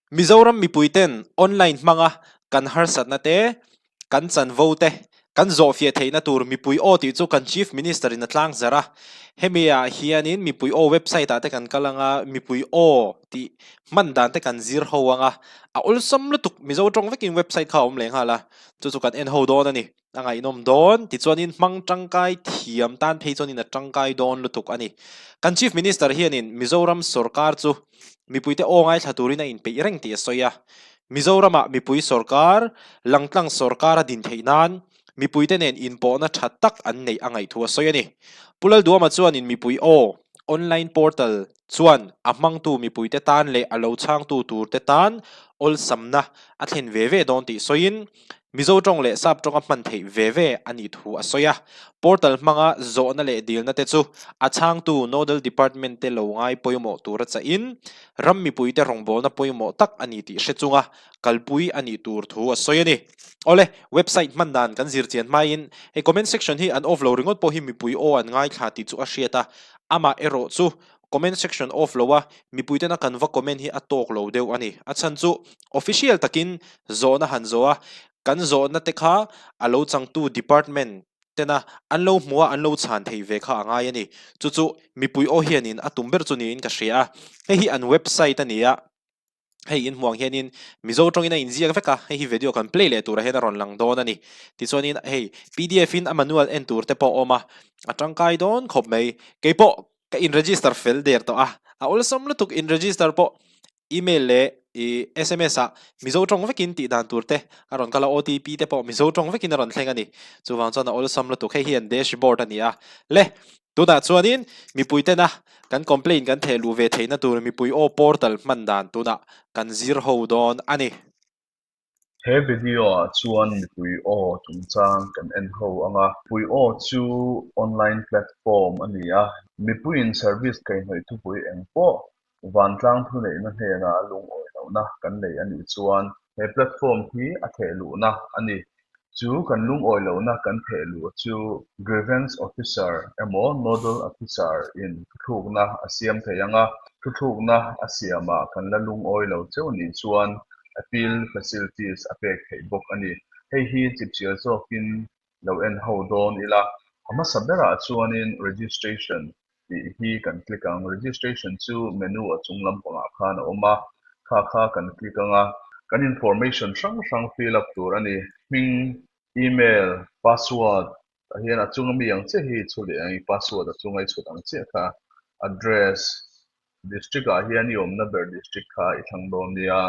Mizoram mipuiten online hmanga kan harsatna te, kan chanvo te kan zawhfiah theihna tur mipui aw tih chu kan Chief Minister in a tlang zarh a. Hemi ah hianin mipui aw website ah te kan kal anga mipui aw tih hman dan te kan zir ho anga a awlsam lutuk Mizo tawng vekin website kha a awm leh nghal a, chu chu kan en ho dawn a ni. A ngaihnawm dawn tichuanin hmang tangkai thiam tan phei chuanin a tangkai dawn lutuk a ni. Kan Chief Minister hianin Mizoram sawrkar chu mipuite aw ngaithla turin a inpeih reng tih a sawi a. Mizoramah mipui sawrkar, langtlang sawrkar a din theih nan mipuite nen inpawhna tha tak an neih a ngaihthu a sawi a ni. Pu Lalduama chuanin mipui aw online portal chuan a hmangtu mipuite tan leh a lo chhangtu turte tan awlsamna a thlen ve ve dawn tih sawiin Mizo tawng leh Sap tawnga hman theih ve ve a nih thu a sawi a. Portal hmanga zawhna leh dilna te chu a chhangtu Nodal Department te lo ngai pawimawh tura chahin ram mipuite rawngbawlna pawimawh tak a ni tih hre chunga kalpui a nih tur thu a sawi a ni. Awle, website hman dan kan zir chian hmain hei comment section hi an off lo ringawt pawh hi mipui aw an ngaithla tih chu a hriat a, amah erawh chu comment section off lo a, mipuitena kan va comment hi a tawk lo deuh a ni. A chhan chu official takin zawhna han zawh a, kan zawhna te kha a lo changtu department tena an lo hmu a, an lo chhan thei ve kha a ngai a ni. Chu chu mipui aw hianin a tum ber chu niin ka hria a, hei hi an website a ni a. Hei in hmuang hianin Mizo tawngin a inziak vek a, hei hi video kan play leh turah hian a rawn lang dawn a ni. Tichuanin hei pdf in a manual en tur te pawh a awm a, a tangkai dawn khawp mai. Keipawh ka in register fel der tawh a, a awlsam lutuk in register pawh email leh ih sms ah Mizo tawng vekin tih dan tur te a rawn kal a, OTP te pawh Mizo tawng vekin a rawn thleng a ni. Chuvang chuan a awlsam lutuk, hei hi an dashboard a ni a. Le! Tunah chuanin mipui tena kan complaint kan theh luh ve theihna tur mipui aw portal hman dan tunah kan zir ho dawn a ni. He video ah chuan mipui aw chungchang kan en ho ang a. Mipui aw chu online platform a ni a, mipuiin service kaihhnawih thupui eng pawh vantlang thuneihna hnena lungawi lohna kan nei a nih chuan he platform hi a theh luhna a ni. Chu kan lungawi lohna kan theh luh chu Grievance Officer emaw Nodal Officer in thuthlukna a siam thei ang a, thuthlukna a siamah kan la lungawi lo cheu nih chuan Appeal Facilities a pek theih bawk a ni. Hei hi chipchiar zawkin lo en ho dawn ila, a hmasa berah chuanin Registration tih hi kan click ang. Registration chu menu a chung lampangah khan a awm a, kha kha kan click ang a. Kan information hrang hrang fill up tur a ni. Hming, email, password tah hian a chunga mi ang chiah hi i chhu leh ang, i password a chunga i chhut ang chiah kha, address, District ah hian i awmna ber district kha i thlang dawn nia,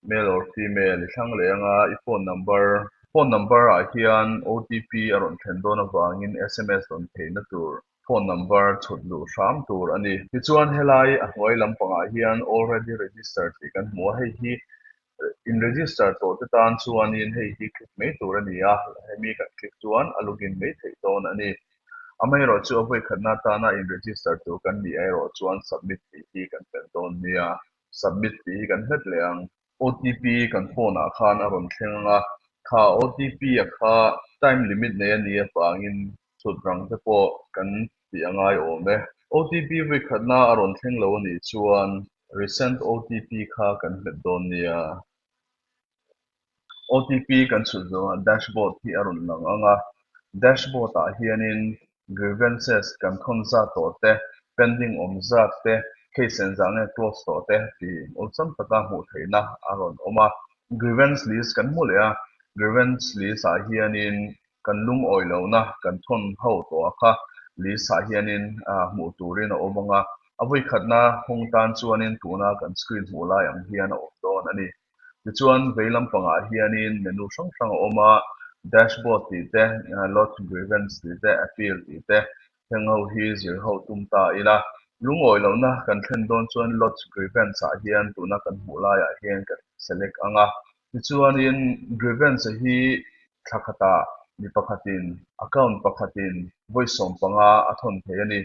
male or female i thlang leh anga i phone number, phone number ah hian OTP a rawn thlen dawn avangin sms rawn theihna tur phone number chhut luh hram tur a ni. Tichuan helai a hnuai lampangah hian already registered tih kan hmu a, hei hi in register tawh te tan chuanin hei hi click mai tur a ni a, hemi kan click chuan a login mai theih dawn a ni. Amaherawh chu a vawikhatna atana in register tur kan nih erawh chuan submit tih hi kan hmet dawn nia, submit tih hi kan hmet leh ang. OTP kan phone ah khan a rawn thleng ang a, kha OTP a kha time limit nei a nih avangin chhut rang te pawh kan tih a ngai awm e. OTP vawikhatna a rawn thleng lo a nih chuan Recent OTP kha kan hmet dawn nia. OTP kan chhut zawngah dashboard hi a rawn lang ang a, dashboard ah hianin grievances kan thawn zat tawh te, pending awm zat te, case engzah nge close tawh te tih awlsam taka hmuh theihna a rawn awm a. Grievance list kan hmu leh a, grievance list ah hianin kan lungawi lohna kan thawn ho tawh a kha list ah hianin hmuh turin a awm ang a, a vawikhatna hawng tan chuanin tuna kan screen hmuh lai ang hian a awm dawn a ni. Tichuan vei lampangah hianin menu hrang hrang a awm a, dashboard tih te, lodge grievance tih te, appeal tih te, heng ho hi zir ho tum ta ila. Lungawi lohna kan thlen dawn chuan lodge grievance ah hian tuna kan hmuh laiah hian kan select ang a. Tichuanin grievance hi thla khatah mi pakhatin account pakhatin vawi 15 a thawn thei a ni.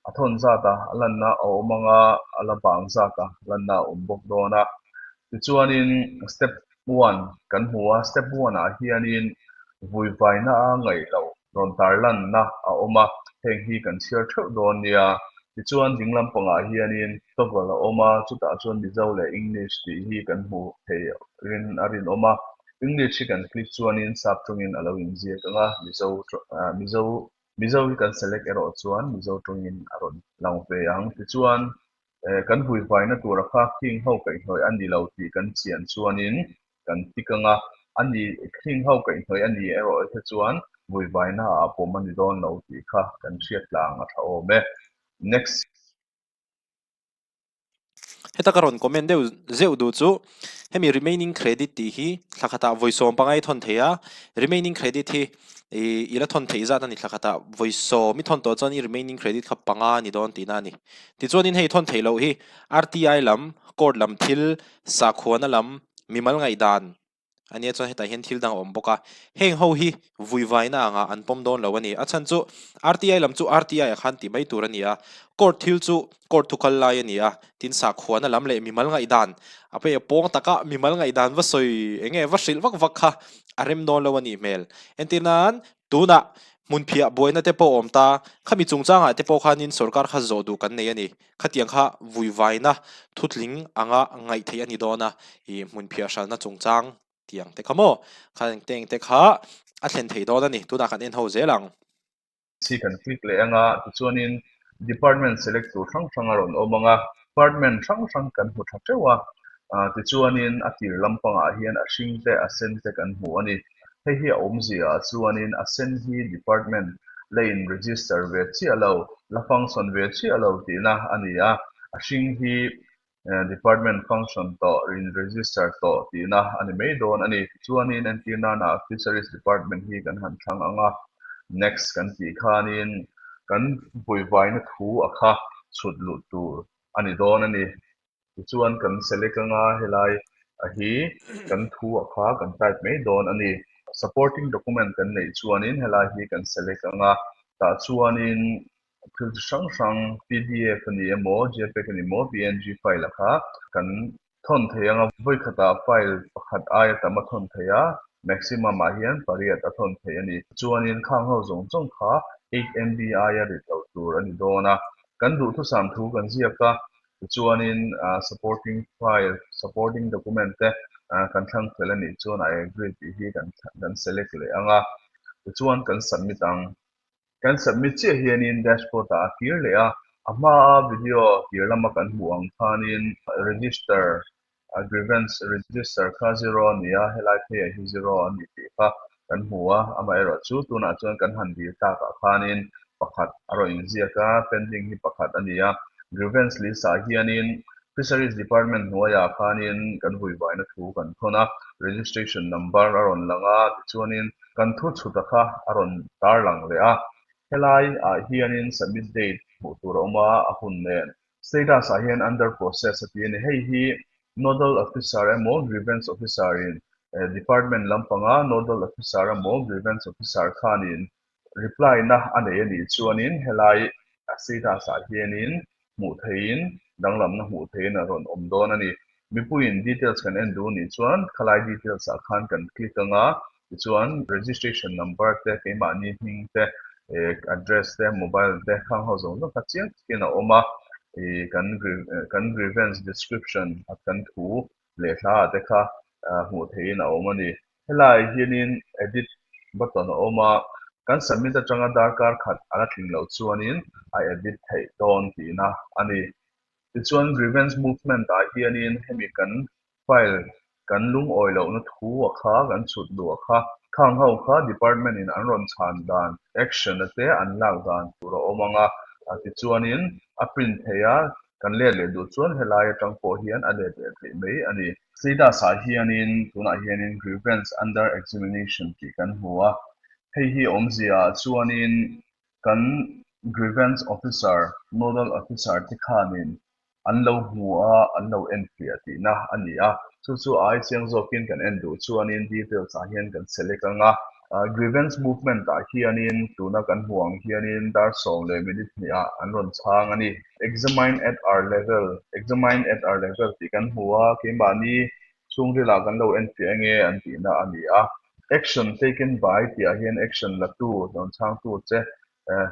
A thawn zata a lanna a awm ang a, a la bang zata lanna a awm bawk dawn a. Tichuanin step one kan hmu a, step one ah hianin vuivaina a ngaih loh rawn tarlanna a awm a, heng hi kan chhiar theuh dawn nia. Tichuan ding lampangah hianin toggle a awm a, chutah chuan Mizo leh English tih hi kan hmuh theih rin a rinawm a. English hi kan click chuanin sap tawngin a lo inziak ang a, Mizo Mizo Mizo hi kan select erawh chuan Mizo tawngin a rawn lang ve ang. Tichuan kan vuivaina tura kha khing ho kaihhnawih a ni lo tih kan chian chuanin kan tik ang a, a ni khing ho kaihhnawih a ni erawh hi chuan vuivaina ah pawm a ni dawn lo tih kha kan hriat tlang a tha awm e. Next. Heta ka rawn comment deuh zeuh duh chu hemi remaining credit tih hi thla khatah vawi sawm pangai thawn thei a, remaining credit hi ih i la thawn theih zat a ni thla khatah vawi sawm i thawn tawh chuan i remaining credit kha panga a ni dawn tihna a ni. Tichuanin hei thawn theih loh hi RTI lam, court lam thil Sakhuana lam mimal ngaihdan a nia chuan hetah hian thil dang a awm bawk a, heng ho hi vuivaina angah an pawm dawn lo a ni. A chhan chu RTI lam chu RTI ah khan tih mai tur a ni a, court thil chu court thu kal lai a ni a, tin sakhuana lam leh mimal ngaihdan a pawh pawng taka mimal ngaihdan va sawi eng nge va hrilh vak vak kha a rem dawn lo a nih hmel. Entir nan tunah hmunphiah buaina te pawh a awm ta, khami chungchangah te pawh khanin sorkar kha zawh duh kan nei a ni. Khatiang kha vuivaina thutling anga ngaih theih a ni dawn a, ih hmunphiah hralna chungchang tiang te kha maw? Kha engte te kha a thlen thei dawn a ni, tunah kan en ho zel ang. Hi kan click leh anga tichuanin department select tur hrang hrang a rawn awm ang a, department hrang hrang kan hmu tha teuh a, tichuanin a tir lampangah hian a hring te a sen te kan hmu a ni. Hei hi a awmzia ah chuanin a sen hi department la in register ve chiah lo, la function ve chiah lo tihna a ni a, a hring hi department function tawh, in register tawh tihna a ni mai dawn a ni. Tichuanin entir nana Fisheries department hi kan han thlang ang a, next kan tih khanin kan vuivaina thu a kha chhut luh tur a ni dawn a ni. Tichuan kan select anga helai a hi kan thu a kha kan type mai dawn a ni. Supporting document kan neih chuanin helai hi kan select anga tah chuanin thil chi hrang hrang pdf a ni emaw jpeg a ni maw png file a kha kan thawn thei anga vawi khatah file pakhat aia tam a thawn thei a maximum ah hian pariat a thawn thei a ni. Chuanin khang ho zawng zawng kha 8 MB aia rit loh tur a ni dawn a. Kan duhthusam thu kan ziak a, Tichuanin supporting file, supporting document te kan thlang fel a nih chuan I agree tih hi kan kan select leh ang a, tichuan kan submit ang. Kan submit chiah hianin dashboard ah a kir leh a, a hmaa video kir lama kan hmuh ang khanin register grievance register kha zero a ni a, helai pheiah hi zero a ni tih kha kan hmu a, amaherawhchu tunah chuan kan han dil takah khanin pakhat a rawn inziak a, pending hi pakhat a ni a, grievance list ah hianin Fisheries Department hnuaiah khanin kan vuivaina thu kan thawn a, registration number a rawn lang a, tichuanin kan thu chhuta kha a rawn tarlang leh a, helai ah hianin submit date hmuh tur a awm a, a hun nen. Status ah hian under process a ti a ni. Hei hi Nodal Officer emaw Grievance Officer in Department lampanga Nodal Officer emaw Grievance Officer khanin reply na a nei a nih chuanin helai status ah hianin hmuh theihin danglamna hmuh theihin a rawn awm dawn a ni. Mipuiin details kan en duh nih chuan khalai details ah khan kan click anga Tichuan registration number te, keimahni hming te, address te, mobile te khang ho zawng zawng kha chiang takin a awm a. Ih kan kan grievance description a kan thu leh hla ah te kha hmuh theihin a awm a ni. Helai hianin edit button a awm a, kan submit atanga darkar khat a la tling loh chuanin a edit theih dawn tihna a ni. Tichuan grievance movement ah hianin hemi kan File kan lungawi lohna thu a kha kan chhut luh a kha. Khang ho kha department in an rawn chhan dan, action a te an lak dan tur a awm ang a, tichuanin a print thei a, kan let leh duh chuan helai atang pawh hian a let leh theih mai a ni. Status ah hianin tunah hianin grievance under examination tih kan hmu a, hei hi awmzia ah chuanin kan grievance officer, nodal officer te khanin An lo hmu a, an lo en fiah tihna a ni a. Chu chu a ai chiang zawkin kan en duh chuanin details ah hian kan select ang a. Grievance movement ah hianin tuna kan hmuh ang hianin dar 10 leh minute hnih ah an rawn chhang a ni. Examine at our level, Examine at our level tih kan hmu a, keimahni chhungrilah kan lo en fiah enge an tihna a ni a. Action taken by tih ah hian action la tu, rawn chhangtu che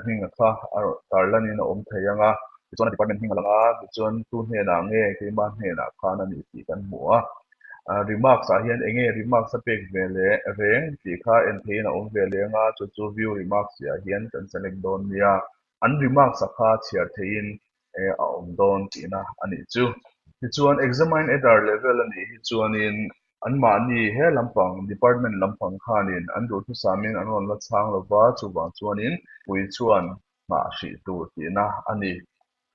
hming a kha a rawn tarlanin a awm thei ang a. Tichuan a department hming a lang a, tichuan tu hnenah nge keimah hnenah khan a ni tih kan hmu a. Remarks ah hian enge remarks a pek ve leh reng tih kha en theihin a awm ve leng a, chu chu view remarks tih ah hian kan select dawn nia. An remarks a kha chhiar theihin a awm dawn tihna a nih chu. Tichuan examine at our level a nih hi chuanin anmahni he lampang department lampang khanin an duhthusamin an rawn la chhang lova, chuvang chuanin pui chuan nghah hrih tur tihna a ni.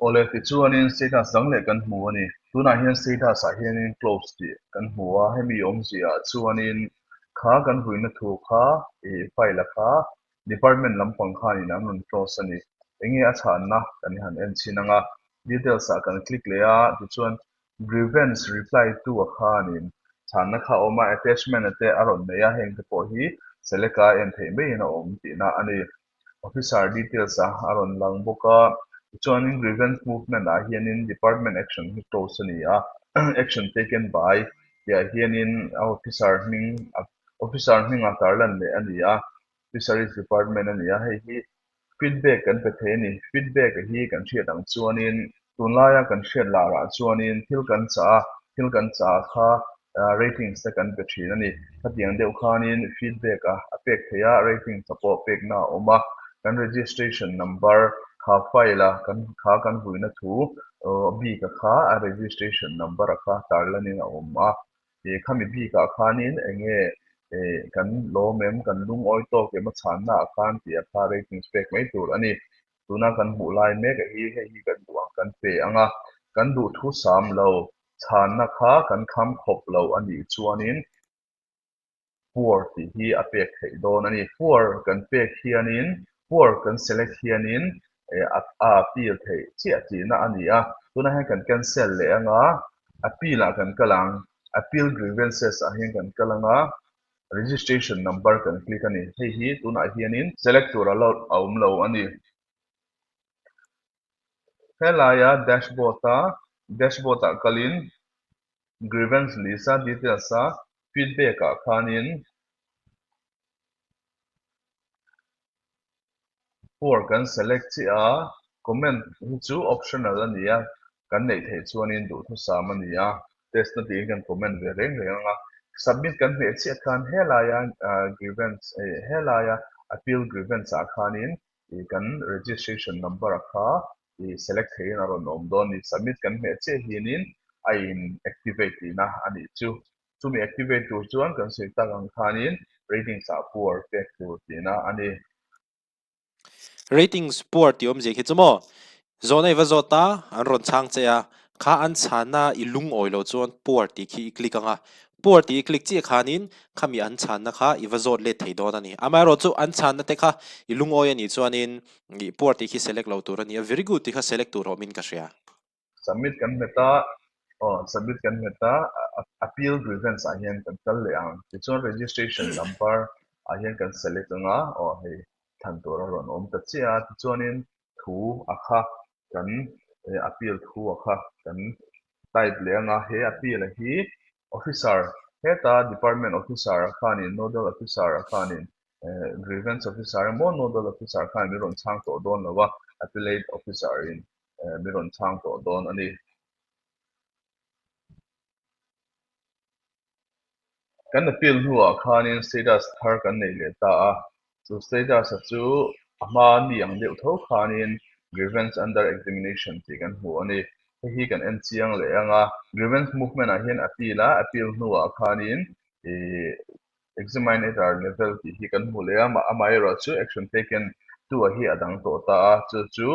Awle, tichuanin status dang leh kan hmu a ni. Tunah hian status ah hianin close tih kan hmu a, hemi awmzia ah chuanin kha kan vuina thu kha ih file a kha department lampang khanin an rawn close a ni. Enge a chhanna kan han en chhin ang a, details ah kan click leh a, tichuan Grievance reply tu a khanin chhanna kha a awm a, attachment a te a rawn nei a, heng te pawh hi select a en theih maiin a awm tihna a ni. Officer details a a rawn lang bawk a, tichuanin grievance movement ah hianin department action hi close a ni a, action taken by tih ah hianin a officer hming officer hming a tarlan leh a ni a, fisheries department a ni a, hei hi Feedback kan pe thei a ni. Feedback a hi kan hriat ang chuanin tunlaia kan hriat larah chuanin thil kan chah a, thil kan chah ah kha ratings te kan pe thin a ni. Khatiang deuh khanin feedback a a pek theih a, ratings a pawh pekna a awm a. Kan registration number kha file a kan kha kan vuina thu bik a kha a registration number a kha tarlanin a awm a. Ih khami bikah khanin eng nge ih kan lawm em, kan lungawi tawk em a chhanna ah khan tih a kha ratings pek mai tur a ni. Tuna kan hmuh lai mek a hi hei hi kan duh ang kan pe ang a, kan duh thu sam lo chhanna kha kan kham khawp lo a nih chuanin poor tih hi a pek theih dawn a ni. Poor kan pek hianin poor kan select hianin a appeal theih chiah tihna a ni a, tunah hian kan cancel leh ang a, appeal ah kan kal ang, appeal grievances ah hian kan kal ang a, registration number kan click a ni, hei hi tunah hianin select tur a la awm lo a ni. Helaia dashboard a dashboard ah kalin grievance list a details a feedback ah khanin Poor kan select chiah a, comment hi chu optional a ni a, kan neih theih chuanin duhthusam a ni a, test na tiin kan comment ve reng reng ang a, submit kan hmeh chiah khan helaia grievance helaia appeal grievance ah khanin kan registration number a kha select theihin a rawn awm dawn a ni, submit kan hmeh chiah hianin a in activate tihna a nih chu. Chumi activate tur chuan kan sawi tak ang khanin ratings ah poor pek tur tihna a ni. Ratings poor tih awmzia khi chu maw? Zawhna i va zawt a, an rawn chhang che a, kha an chhanna i lungawi lo chuan poor tih khi i click ang a, poor tih i click chiah khanin khami an chhanna kha i va zawt let thei dawn a ni. Amaherawhchu chu an chhanna te kha i lungawi a nih chuanin poor tih khi select lo tur a ni a, very good tih kha select tur awmin ka hria. Submit kan hmet a, aw submit kan hmet a, appeal grievance ah hian kan kal leh ang. Tichuan registration number ah hian kan select ang a, aw hei thlan tur a rawn awm ta chiah a. Tichuanin thu a kha kan appeal thu a kha kan type leh ang a, he appeal a hi officer heta department officer a khanin nodal officer a khanin grievance officer emaw nodal officer khan min rawn chhang tawh dawn lo a, appellate officer in min rawn chhang tawh dawn a ni. Kan appeal hnuah khanin status thar kan nei leh ta a, chu status a chu a hma mi ang deuh tho khanin grievance under examination tih kan hmu a ni. Hei hi kan en chiang leh ang a, grievance movement ah hian appeal a, appeal hnuah khanin ih Examinator level tih hi kan hmu leh a, amaherawh chu action taken tu a hi a dang tawh ta a, chu chu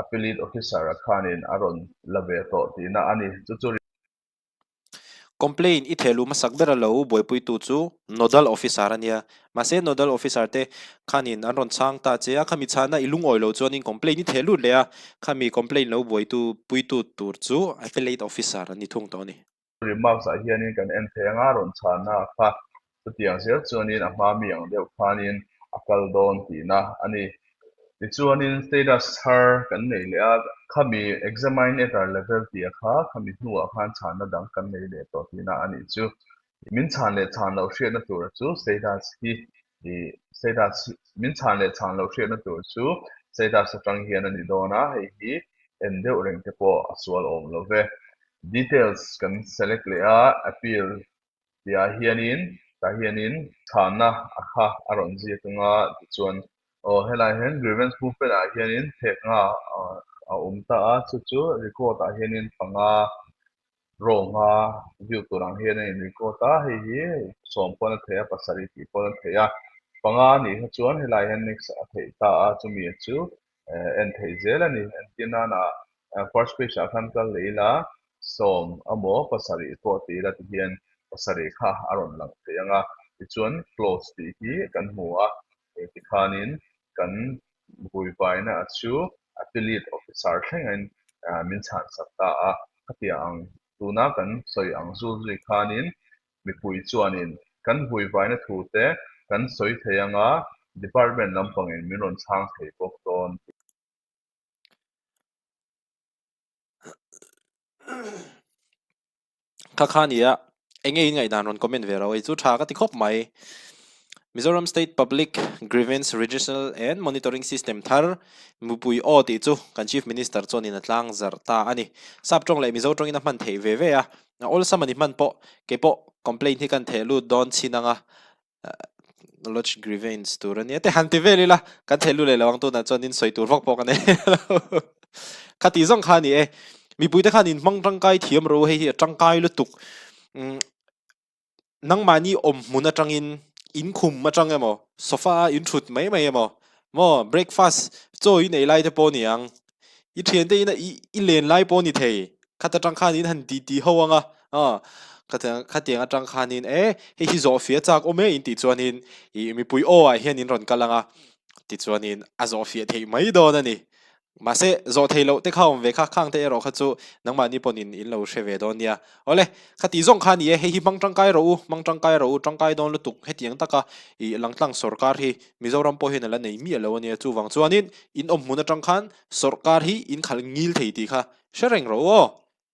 appellate officer a khanin a rawn la ve tawh tihna a ni. Chu chu. Complaint i thehluh hmasak ber a lo buaipuitu chu Nodal Officer a nia. Mahse Nodal Officer te khanin an rawn chhang ta che a, khami chhana i lungawi lo chuanin complaint i theh lut leh a, khami complaint lo buaitu puitu tur chu Appellate Officer an ni thung tawh a ni. Remarks ah hianin kan en thei anga rawn chhana kha chutiang zel chuanin a hma mi ang deuh khanin a kal dawn tihna a ni. Tichuanin status thar kan nei leh a, khami examinator level tih a kha khami hnuah khan chhanna dang kan nei leh tawh tihna a nih chu. Min chhan leh chhan loh hriatna tura chu status hi ih status min chhan leh chhan loh hriatna tur chu status atang hian a ni dawn a, hei hi. En deuh reng te pawh a sual awm lo ve. Details kan select leh a, appeal tihah hianin tah hianin chhanna a kha a rawn ziak anga tichuan aw helai hian grievance movement ah hianin phek nga a awm ta a, chu chu record ah hianin panga row nga view tur ang hian a in record a, hei hi sawm pawn a theih a, pasarih tih pawn a theih a, panga nih kha chuan helai hian next a theih ta a, chumi chu en theih zel a ni. Entir nana first page ah khan kal leh ila sawm emaw pasarih pawh ti ila tihian pasarih kha a rawn lang thei ang a, tichuan close tih hi kan hmu a, tikhanin kan vuivaina chu affiliate officer thlengin min chhansak ta a, khatiang ang tuna kan sawi ang zul zui khanin Mipui chuanin kan vuivaina thu te kan sawi thei anga department lampangin min rawn chhang thei bawk dawn. Kha kha nia, enge in ngaihdan rawn comment ve ro ei chu tha ka ti khawp mai. Mizoram State Public Grievance Redressal and Monitoring System thar mipui aw tih chu kan Chief Minister chuanin a tlang zarh ta a ni. Sap tawng leh Mizo tawngin a hman theih ve ve a, A awlsam a ni hman pawh kei pawh complaint hi kan theh lut dawn chin anga lodge grievance tur ania te han ti vel ila kan theh lut leh lo ang tunah chuan in sawi tur vak pawh ka nei lo khati zawng kha a ni e mipui te khan in hmang tangkai thiam ro hei hi a tangkai lutuk Nangmahni awm hmun atangin in khum atang emaw, sofa a in thut mai mai emaw, maw breakfast chaw in ei lai te pawh a ni ang, i thiante ina i i len lai pawh a ni thei, khat atang khan in han ti ti ho ang a, aw khatiang atang khanin e hei hi zawh fiah chak awm e in tih chuanin ih mipui aw ah hian in rawn kal ang a, tichuanin a zawh fiah theih mai dawn a ni. Mahse, zawh thei loh te kha awm ve kha, khang te erawh kha chu nangmahni pawn in in lo hre ve dawn nia. Awle, khati zawng kha a ni e, hei hi hmang tangkai rawh u, hmang tangkai rawh u, tangkai dawn lutuk, hetiang taka ih langtlang sawrkar hi Mizoram pawh hian a la nei miah lo a nia, chuvang chuanin in awm hmun atang khan sawrkar hi in khalh ngil thei tih kha hre reng rawh u aw.